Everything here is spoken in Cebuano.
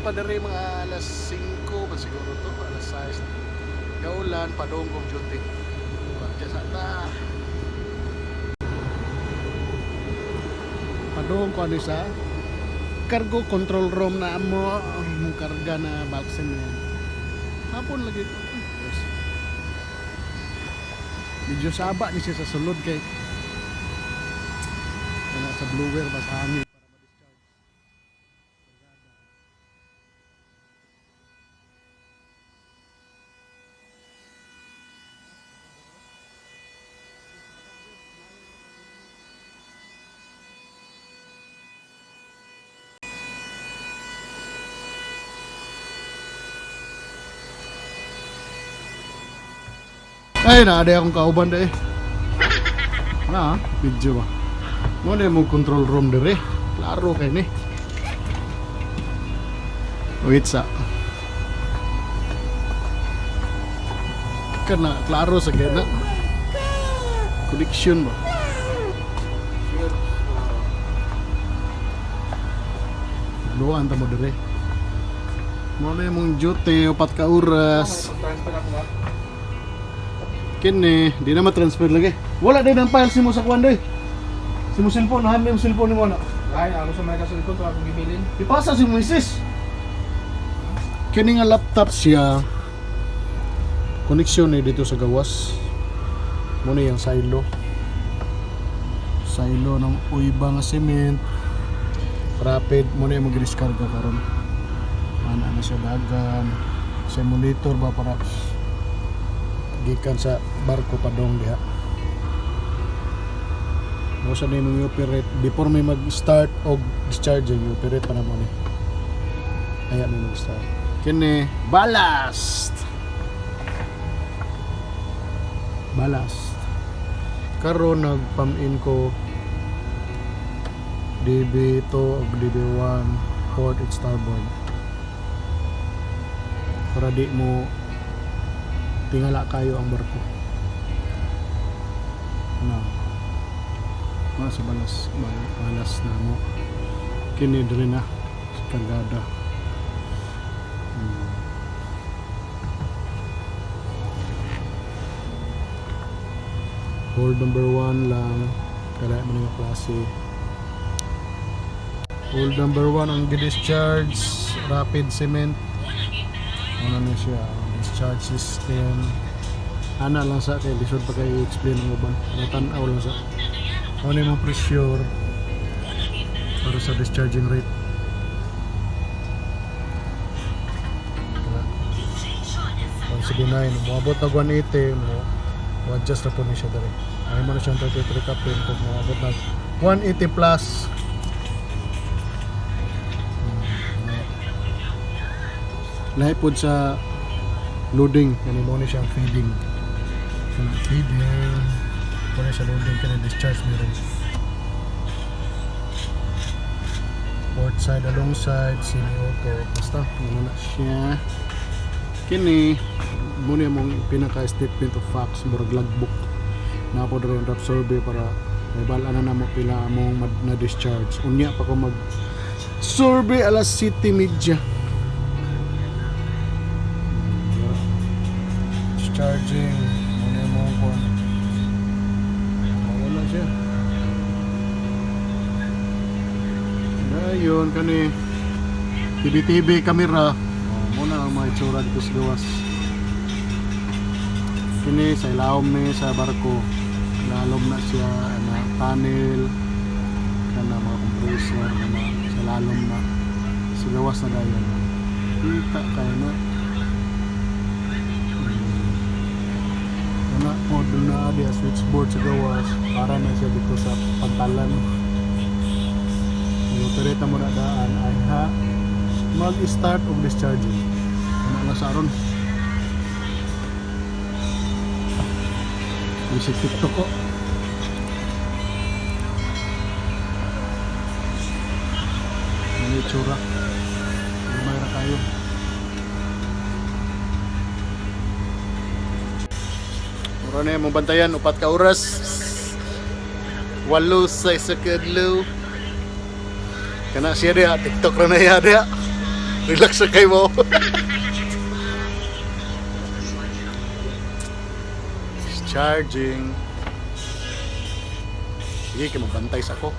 Gaulan pa diri, mga alas 5 ba siguro to, alas 6. Gaulan padong kog duty. Parkya sa ta. Padong ko ano sa cargo control room na amo mong karga na bulk cement. Hapon lagi to. Yes. Medyo saba ni siya sa sulod kay wala sa blower ba sa hangin para ma-discharge. Ay, naa akong kauban dai. Na, video ba? Mo na mo control room dire. Klaro kay ni. Wait sa. Kana klaro sa kay na. Connection ba? Luan ta mo dire. Mo na mong duty 4 ka oras. Transfer ako ba? Kini, di na ma-transfer lagi. Wala din ang files nimo sa kuan day. Si mo cellphone, ham mo cellphone nimo na. Ay, ako sa mga kasalikod, ito akong gibilin. Ipasa si Moises. Kini nga laptop siya. Connection ni dito sa gawas. Muna yung silo. Silo ng uiba nga cement. Rapid mo na yung mag-discarga karon. Ana na siya dagan. Sa monitor ba para gikan sa barko padong diha. Mo sa nimong i-operate before may mag-start og discharging, i-operate pa na mo ni. Aya may mag-start. Kini ballast. Ballast. Karon nagpam-in ko DB2 og DB1, port and starboard. Para di mo tingala kayo ang barko. Na. Mga sa balas, balas na mo. Kini diri na sa kargada. Hold number 1 lang. Kaya mo nga klase. Hold number 1 ang discharge rapid cement. Ano na siya, discharge system. Ana lang sa kay lisod pa kay i-explain ang uban. Tan-aw lang sa. Ano yung pressure para sa discharging rate. Wala. 179, moabot na 180 mo, mo adjust na po ni siya dere. Ay mo na siyang 33 kapin kung moabot na 180 plus. Lahi pod sa loading kani mo ni siyang feeding. Kana feeding mo ni siya loading, kani discharge meron. Port side, alongside, semi-auto, basta ano na siya. Kini mo ni among pinaka statement of facts, murag logbook na po diri ang draft survey para may bal-an na namo pila among na discharge. Unya pa ko mag survey alas 7:30. Discharging mo ni among kuan. Wala siya. Dayon kani TV TV camera. Oh, muna ang mga itsura dito sa gawas. Kini sa ilawom ni sa barko. Lalom na siya na panel kana mga compressor kana sa lalom na sa gawas na dayon. Kita kayo na. Kana po doon na di switchboard sa gawas para na siya dito sa pantalan. I-operate mo na daan ay ha mag-start og discharging. Ano na sa aron? Yung TikTok ko. Ano yung itsura? Lumay ra kayo. Mura na yung mong bantayan, 4 ka oras. 8 sa 1 ka adlaw. Kana siya diha, TikTok ra na iya diha. Relax na kayo mo. It's charging. Sige, kay magbantay sa ko.